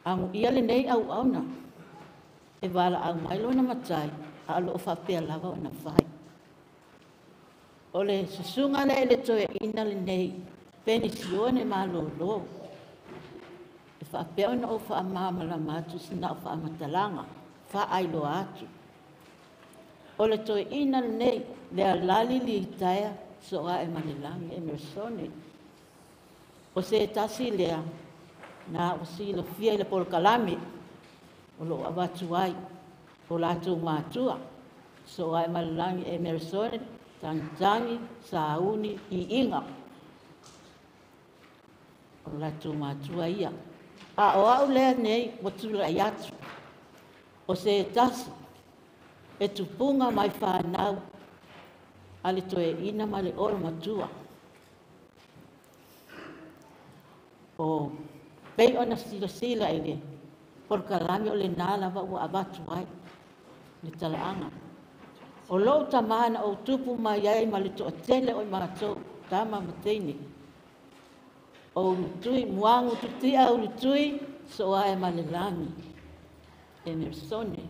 Aguia lenei auauna e valaau mai lona Matai, a o loo faapea lava ona fai. O le susuga lea i le toeaina lenei, Penisione Malolo, e faapea ona ou faamalamalama atu sina au faamatalaga, faailoa atu. O le toeaina lenei, Lealali Litaea Sooaemalelagi Emeresone, o se tasi lea na ua silafia i le polokalame o loo avatu ai o latou matua Sooaemalelagi Emeresone, Tagitagi Sauni Iiga, o latou matua ia. A o au lea nei ua tulai atu, o se tasi e tupuga mai fanau a le toeaina ma le olomatua. O pei ona silasila i le polokalame o lena lava ua avatu ai le talaaga. O lou tamā na ou tupu mai ai ma le toatele o i matou, tama ma teine, o Ulutui, Muagututia Ulutui, Sooaemalelagi Emeresone.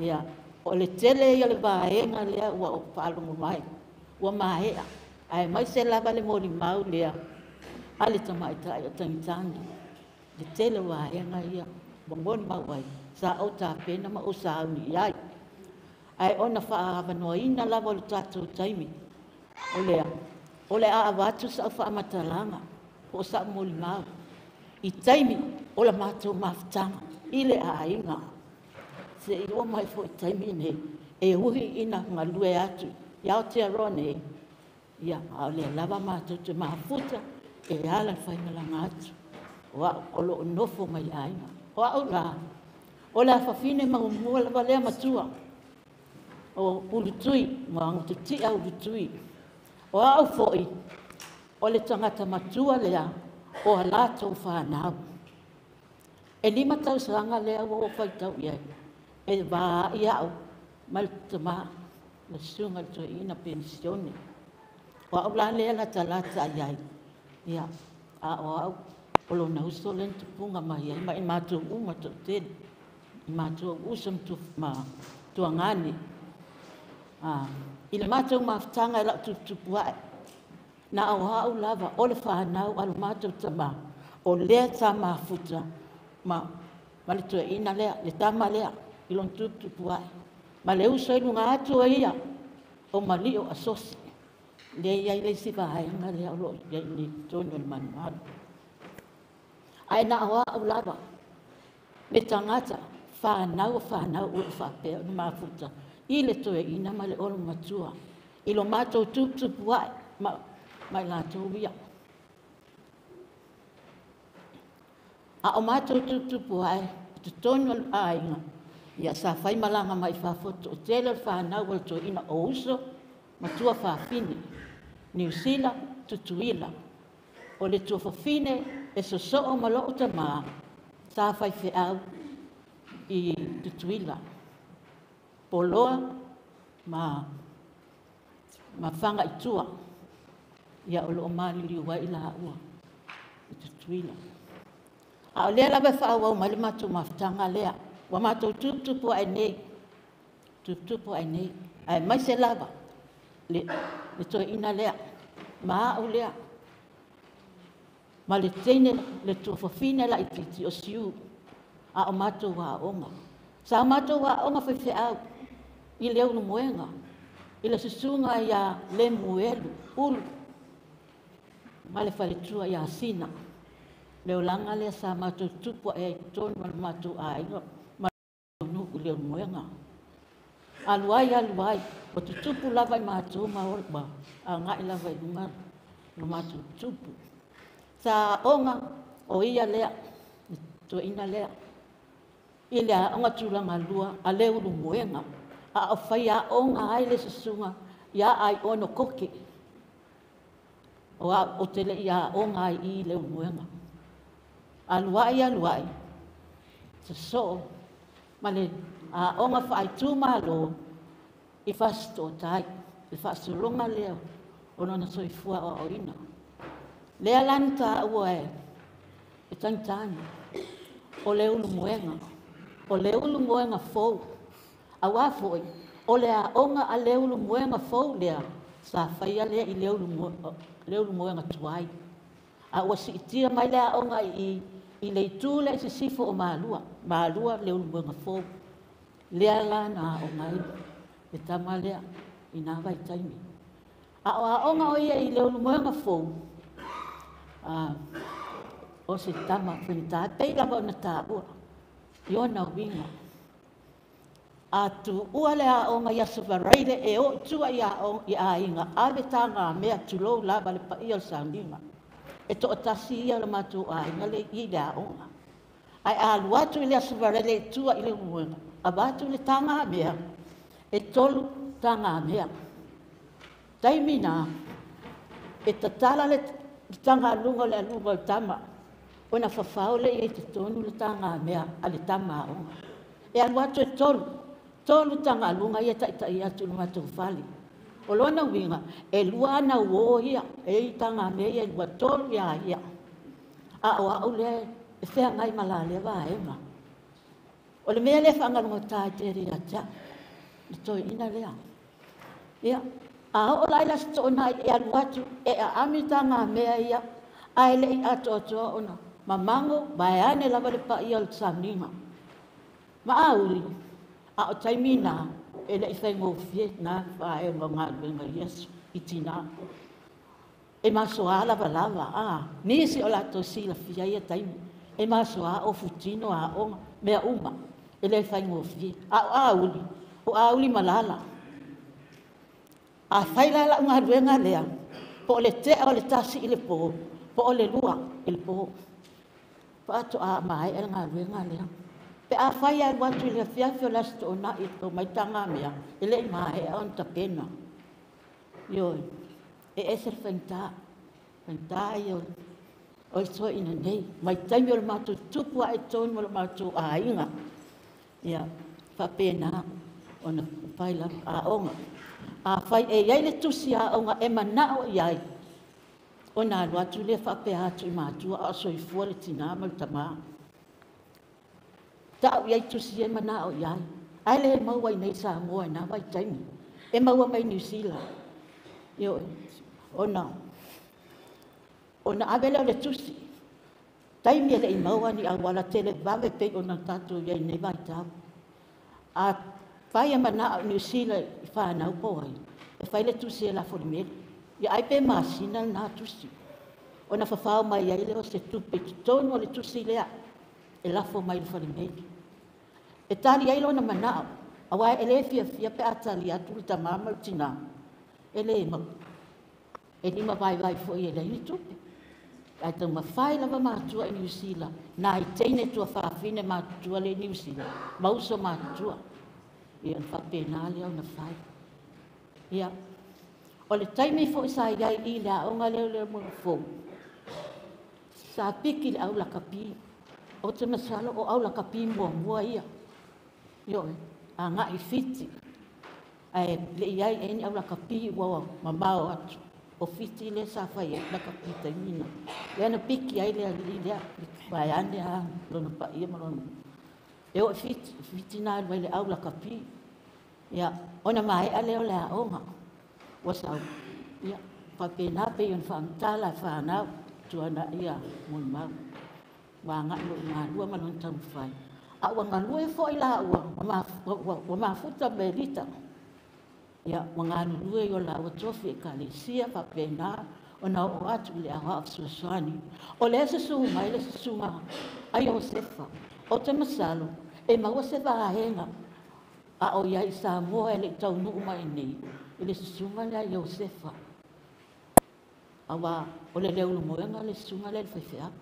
Ia, o le tele ia o le vaega lea ua ou faalogo mai, ua maea, aemaise lava le molimau lea a le tamaitai o Tagitagi, le tele o vaega ia ua molimau ai, sa ou tapena ma ou sauni i ai. Ae ona faaavanoaina lava o le tatou taimi, o lea, o le a avatu sau faamatalaga po o sau molimau i taimi o la matou mafutaga i le aiga. Se i oo mai foi i le taimi nei, e ui ina galue atu i Aotearoa nei, ia, a o lea lava matou te mafuta e ala i le faimalaga atu o au o lo o nofo mai le aiga. O au la, o le afafine maumua lava lea matua o Ulutui, Muagututia Ulutui. O au foi, o le tagata matua lea o a latou fanau. E 5 tausaga lea ua ou faitau i ai, e vaai au ma le tamā, le susuga i le toeaina penisione. O au la lea e latalata i ai, ia, a o au o lona uso lea na tupuga mai ai ma i matou uma e toatele, i matou uso ma tuagane. I le matou mafutaga i lau tuputupu ae, na o au lava o le fanau a lo matou tamā, o lea sa mafuta ma le toeaina lea, le tama lea i lona tuputupu ae. Ma le uso i luga atu o ia, o Malio Asosi, lea e i ai le isi vaega lea o lo o i ai i totonu o le malumalu. Ae na o au lava, le tagata fanau o fanau o lo o faapea ona mafuta i le toeaina ma le olomatua, i lo matou tuputupu ae ma i latou ia. A o matou tuputupu ae i totonu o le aiga, ia sa fai malaga mai fafo, toatele o le fanau o le toeaina o uso ma tuafafine, Niu Sila, Tutuila. O le tuafafine e sosoo ma lou tamā, sa faifeau i Tutuila, Poloa ma Fagaitua, ia o lo o maliliu ai i laua i Tutuila. A o lea lava e faaauau mai le matou mafutaga lea, ua matou tuputupu ae nei, tuputupu ae nei, aemaise lava le toeaina lea, ma au lea, ma le teine, le tuafafine laitiiti o Siu, a o matou aoga. Sa matou aoga faifeau i le Ulumoega, i le susuga ia Lemuelu Ulu ma le faletua ia Sina. Le olaga lea sa matou tupu ae ai i totonu o le matou aiga ma le nuu i le Ulumoega. Alu ai, alu ai, ua tutupu lava i matou ma agai lava i luga lo matou tupu. Sa aoga o ia lea, le toeaina lea, i le aoga tulaga lua a le Ulumoega, a o fai aoga ai le susuga ia Aiono Koke. O au, ou te le i aoga ai i le Ulumoega. Alu ai, alu ai, sosoo ma le aoga faaitumalo i Fasitootai, le faasologa lea o lona soifua aoaoina. Lea la na taua e Tagitagi, O le ulumoega, o le ulumoega fou. Auā foi, o le aoga a le ulumoega fou lea, sa faia lea i le ulumoega tuai. A ua siitia mai le aoga i le itu lea i sisifo o Malua, Malua le ulumoega fou. Lea la na aoga ai le tama lea i na vaitaimi. A o aoga o ia i le ulumoega fou, o se tama faigata, pei lava ona taua i ona uiga. A tuua le aoga i Aso Faraile e o i tua i aiga, ave tagamea tulou lava le paia o le sauniga. E toatasi ia o le matou aiga le i le aoga. Ae a alu atu i le Aso Faraile i tua i le ulumoega, avatu le tagamea, e 3 tagamea. Taimi na, e tatala le tagaluga o le aluga o le tama, ona fafao lea i totonu le tagamea a le tama aoga. E alu atu e 3 tagaluga ia taitai atu i le matou fale. O lona uiga, e 2 ana uo ia, e i tagamea ia e 2, 3 ia ia. A o au lea e feagai ma la lea vaega. O le mea lea faagalogata ai tele ia te au, le toeaina lea. Ia, a oo la i le Aso Toonai e alu atu, e aami tagamea ia, ae le i atoatoa ona mamago, vaeane lava le paia o le sauniga. Ma auli, a o taimi na, e le i faigofie na vaega o galuega i aso i tinā. E masoa lava lava, nisi o latou silafia ia taimi. E masoa o futino aoga, mea uma, e le faigofie. A o auli, o auli malala. A fai la lau galuega lea, po o le tea o le 1 i le po, po o le 2 i le po. Faatoa maea le galuega lea. Pe a fai alu atu i le afiafi o le Aso Toonai e omai tagamea, e le i maea ona tapena. Ioe, e ese le faigata, faigata ia o le toeaina nei. Mai taimi o le matou tupu ae tonu o le matou aiga. Ia, faapena ona fai lava aoga. A fai e iai le tusi aoga e manao i ai, ona alu atu lea faapea atu i matua a o soifua le tinā ma le tamā. Ta'u i ai tusi e manao i ai. Ae le maua i nei Samoa i nā vaitaimi. E maua mai Niu Sila. Ioe, ona ave lea o le tusi. Taimi e le i maua ni auala televave pei ona tatou i ai nei vaitau. A fai e manao i Niu Sila i whanau po ai, e fai le tusi e lafo le meli. Ia ai pe masina lena tusi. Ona fafao mai ai lea o se tupe i totonu o le tusi lea, e lafo mai le falemeli. E tali ai lona manao, auā e le fiafia pe a tali atu le tamā ma le tinā. E le mau, e lima vaivai foi e leai ni tupe. Ae taumafai lava matua i Niu Sila, nai teine tuafafine matutua le i Niu Sila, ma uso matutua. Ia, ona faapena lea ona fai. Ia, o le taimi foi sa i ai i le aoga lea o le ulumoega fou, sa piki le au lakapi. O te masalo o au lakapi muamua ia. Ioe, agai i Fiti. Ae le i ai e ni au lakapi ua mamao atu. O Fiti lea sa fai ai lakapi taimi na. Lea na piki ai le alii lea, vaeane a lona paia ma lona. E o i Fiti, Fiti na alu ai le au lakapi. Ia, ona maea lea o le aoga. Ua sau, ia, faapena pei ona faamatala e whanau, tuana ia molimau. Ua agai loa i galua ma lona taumafai. A ua galue foi la ua mafuta ma Melita. Ia, ua galulue i o laua tofi ekalesia faapena ona oo atu i le aoao fesoasoani. O lea susu mai le susuga a Iosefa. O te masalo e maua se vaega a o iai i Samoa e le i taunuu mai nei i le susuga lea a Iosefa. Auā o le leulumoega le susuga lea i le faifeau.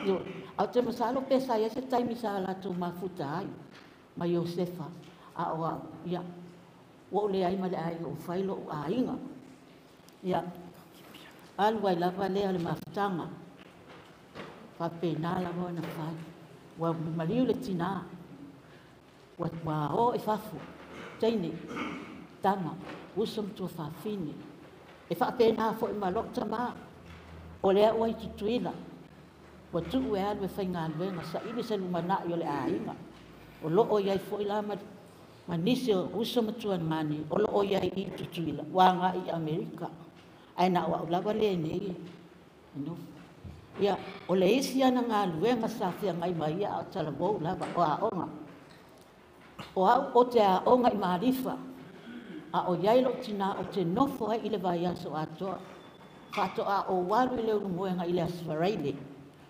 Ioe, ae ou te masalo pe sa i ai se taimi sa latou mafuta ai ma Iosefa, a o au, ia, ua ou leai ma le aiga ua fai lou aiga. Ia, alu ai lava lea o le mafutaga, faapena lava ona fai. Ua maliu le tinā, ua o i fafo, teine, tama, uso ma tuafafine. E faapena foi ma lou tamā, o lea ua i Tutuila. Ua tuu e alu e faigaluega saili se lumanai o le aiga. O loo i ai foi la ma nisi o uso ma tuanamani o loo i ai i Tutuila ua agai i Amerika. Ae na o au lava lenei e nofo. Ia, o le isi ana galuega sa feagai ma ia a o talavou lava o aoga. O au ou te aoga i Malifa, a o i ai lou tinā ou te nofo ai i le vaiaso atoa. Faatoa ou alu i Leulumoega i le Aso Faraile.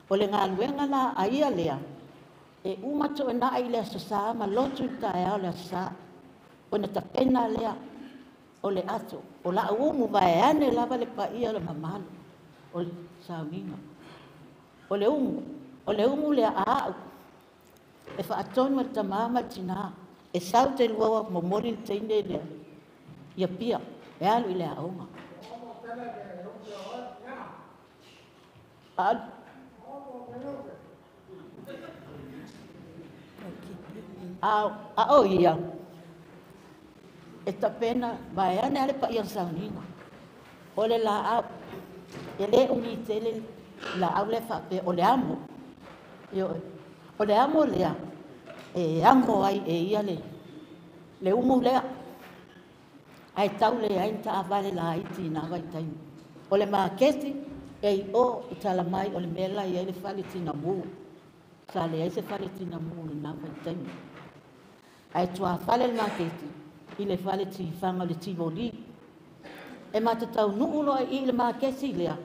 O le galuega la a ia lea, e uma toenai i le Aso Sa ma lotu i le taeao o le Aso Sa. Ona tapena lea o le ato, o lau umu vaeane lava le paia o le mamalu o le sauniga. O le umu lea a au, e faatonu e le tamā ma le tinā, e sau te lua momoli le teine lea, ia pia, e alu i le aoga. A o ia, e tapena, vaeane ale paia o sauniga. O le laau, e le umi tele laau le faapea, o le amo. O le amo lea, e amo ai e ia le umu lea. Ae tau le ai ni taavale laiti i na vaitaimi. O le maketi, e i o i talamai o le mea la i ai le fale tinamu. Sa leai se fale tinamu i na vaitaimi. Ae tuafale le maketi i le fale tifaga o le Tivoli. E matatau nuu loa i le maketi lea,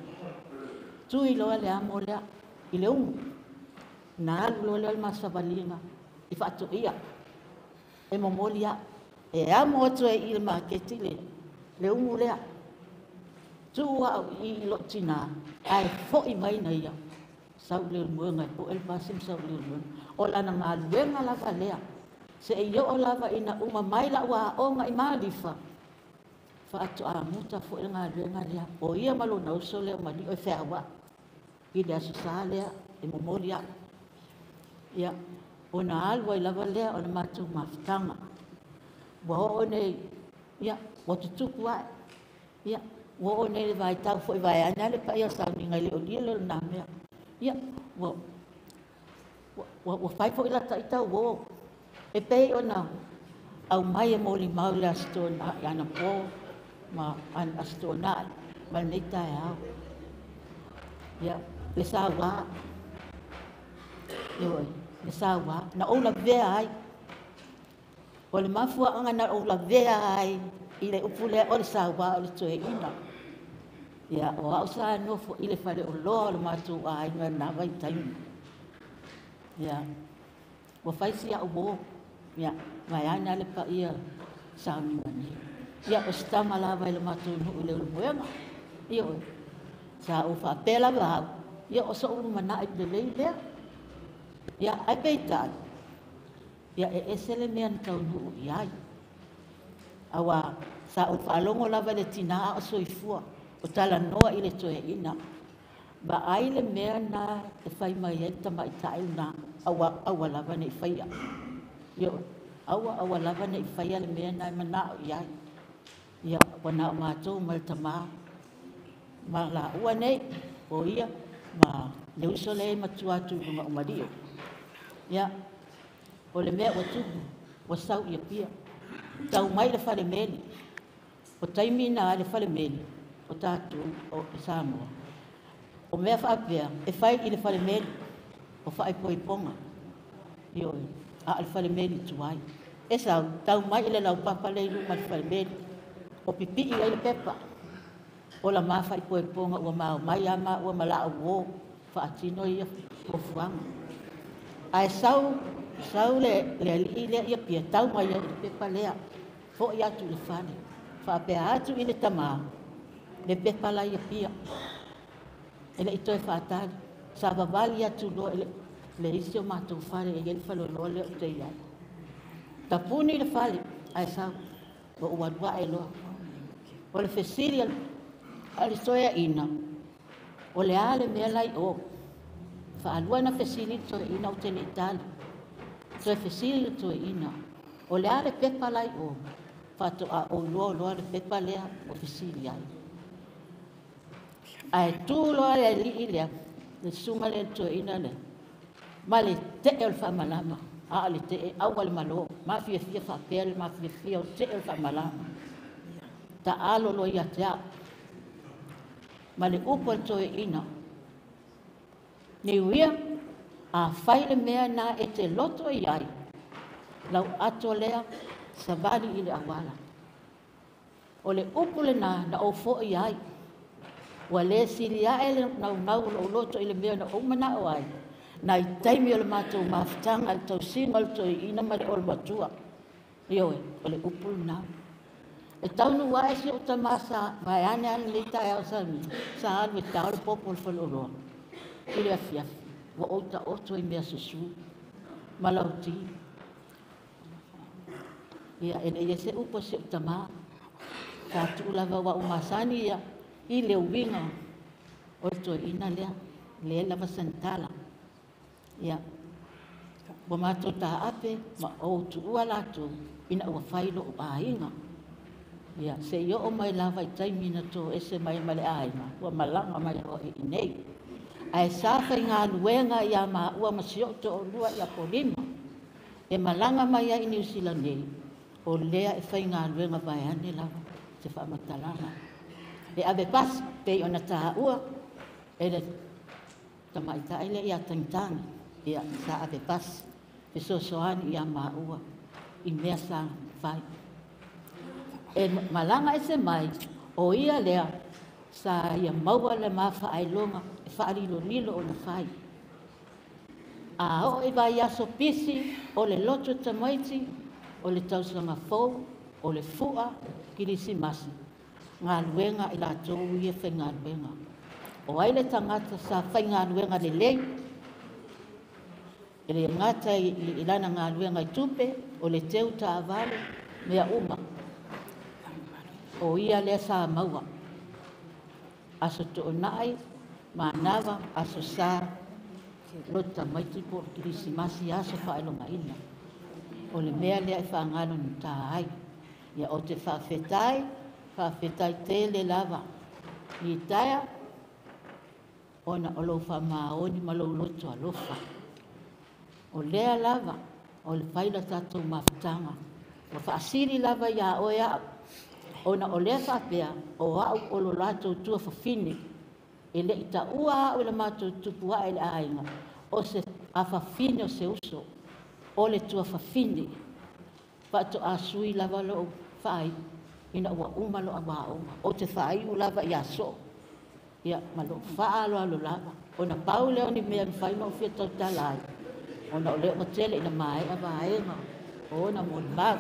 tui loa le amo lea i le umu. Na alu loa lea o le masavaliga i faatoia. E momoli au. E amo atu ai i le maketi le umu lea. Tuu au i lou tinā, ae foi mai na ia. Sau le Leulumoega e poe le pasi ma sau le Leulumoega. O lana galuega lava lea. Se i oo lava ina uma mai lau aoga i Malifa, faatoa muta foi le galuega lea. O ia ma lona uso lea o Malio e feauai. I le Aso Sa lea e momoli au. Ia, ona alu ai lava lea o le matou mafutaga. Ua oo nei, ia, ua tutupu ai. Ia, ua oo nei le vaitau foi vaeane le paia o sauniga i le o lia le o lena mea. Ia, ua fai foi lata ita uo. E pei ona aumai e molimau i le Aso Toonai anapo ma Aso Toonai ma lenei taeao. Ia, le sauā. Ioe, le sauā. Na ou lavea ai. O le mafuaaga na ou lavea ai i le upu lea o le sauā o le toeaina. Ia, o au sa nofo i le faleoloa o le matou aiga na vaitaimi. Ia, ua fai si au uo. Ia, vaeane le paia sauniga nei. Ia, o se tama lava i le matou nuu i Leulumoega. Ia, sa ou faapea lava au. Ia, o so'u lumanai lelei lea. Ia, ai peitai. Ia, e ese le mea na taunuu i ai. Aua, sa ou faalogo lava i le tinā a o soifua. O talanoa i le toeaina. Vaai le mea na e fai mai ai le tamaitai lena. Aua, aua lava nei faia. Ia, aua, aua lava nei faia le mea na e manao i ai. Ia, ua na o matou ma le tamā. Ma laua nei, o ia, ma le uso lea e matua atu i luga o Malio. Ia, o le mea ua tupu, ua sau ia pia. Tau mai le falemeli. O taimi na le falemeli, o tātou o Samoa. O mea faapea, e fai i le falemeli, o faaipoipoga. Ioe, a o le falemeli tuai. E sau, tau mai i le laupapa le i luma le falemeli. O pipii ai le pepa. O la ma faaipoipoga ua mao mai a ma ua malau uo. Faatino ia fuafuaga. Ae sau, sau le alii lea ia pia, tau mai ai i le pepa lea. Foi atu i le fale. Faapea atu i le tamā, le pepa la ia pia. E le i toe faatali. Sa vavali atu loa i le isi o matou fale e i ai le faleoloa lea o te i ai. Tapuni le fale, ae sau, ua ou alu ae loa. O le fesili a le toeaina, o le a le mea la i o. Faalua na fesili le toeaina o te le i tali. Toe fesili le toeaina, o le a le pepa la i o. Faatoa ou iloa loa le pepa lea o fesili ai. Ae tu loa le alii lea, Le susuga lea i le toeaina lea, ma le tee o le faamalama, a o le tee aua le malo, mafiafia faapea le mafiafia o le tee o le faamalama. Taalo loa ia te au. Ma le upu a le toeaina, Niuia, a fai le mea na e te loto i ai, lau ato lea savali i le auala. O le upu lena na ou foi ai. Ua le sili ae le naunau o lou loto i le mea na ou manao ai, nai taimi o le matou mafutaga i le tausiga o le toeaina ma le olomatua. Ioe, o le upu lena. E taunuu ae si ou tama sa vaeane lava lenei taeao sa alu e tao le popo o le faleoloa i le afiafi, ua ou taoto i mea susu ma lauti. Ia, e leai se upu a si ou tama, sa tuu lava ua ou masani ia i le uiga o le toeaina lea, leai lava sana tala. Ia, ua matou taape ma ou tuua latou ina ua fai lou aiga. Ia, se i oo mai lava i taimi na toese mai ma le aiga, ua malaga mai loa i inei. Ae sa faigaluega ia maua ma si ou toalua ia Apolima, e malaga mai ai i Niu Sila nei, o lea e faigaluega vaeane lava se faamatalaga. E ave pasi, pei ona taua e le tamaitai lea ia Tagitagi, ia sa ave pasi, fesoasoani ia maua i mea sa fai. E malaga ese mai, o ia lea sa ia maua le mafaailoga e faalilolilo ona fai. A oo i vaiaso pisi, o le loto tamaiti, o le tausaga fou, o le fua, kilisimasi, galuega i latou ia faigaluega. O ai le tagata sa faigaluega lelei, e le gata i lana galuega i tupe, o le teu taavale, mea uma. O ia lea sa maua. Aso toonai, manava, aso sa, loto tamaiti po o le kilisimasi, aso faailogaina. O le mea lea e faagalo gata ai. Ia o te faafetai, faafetai tele lava. Itaia, ona o lou faamaoni ma lou loto alofa. O lea lava, o le fai la tatou mafutaga. Ua faasili lava ia oe au. Ona o lea faapea, o au o lo latou tuafafine. E le i taua au i le matou tupu ae i le aiga, o se afafine o se uso, o le tuafafine. Faatoa sui lava lou faaiu, ina ua uma lou aoga. O te faaiu lava ia soo. Ia, ma lou faaaloalo lava. Ona pau lea o ni mea mafai ona ou fia tautala ai. Ona o lea ua tele ina maea vaega o ona molimau.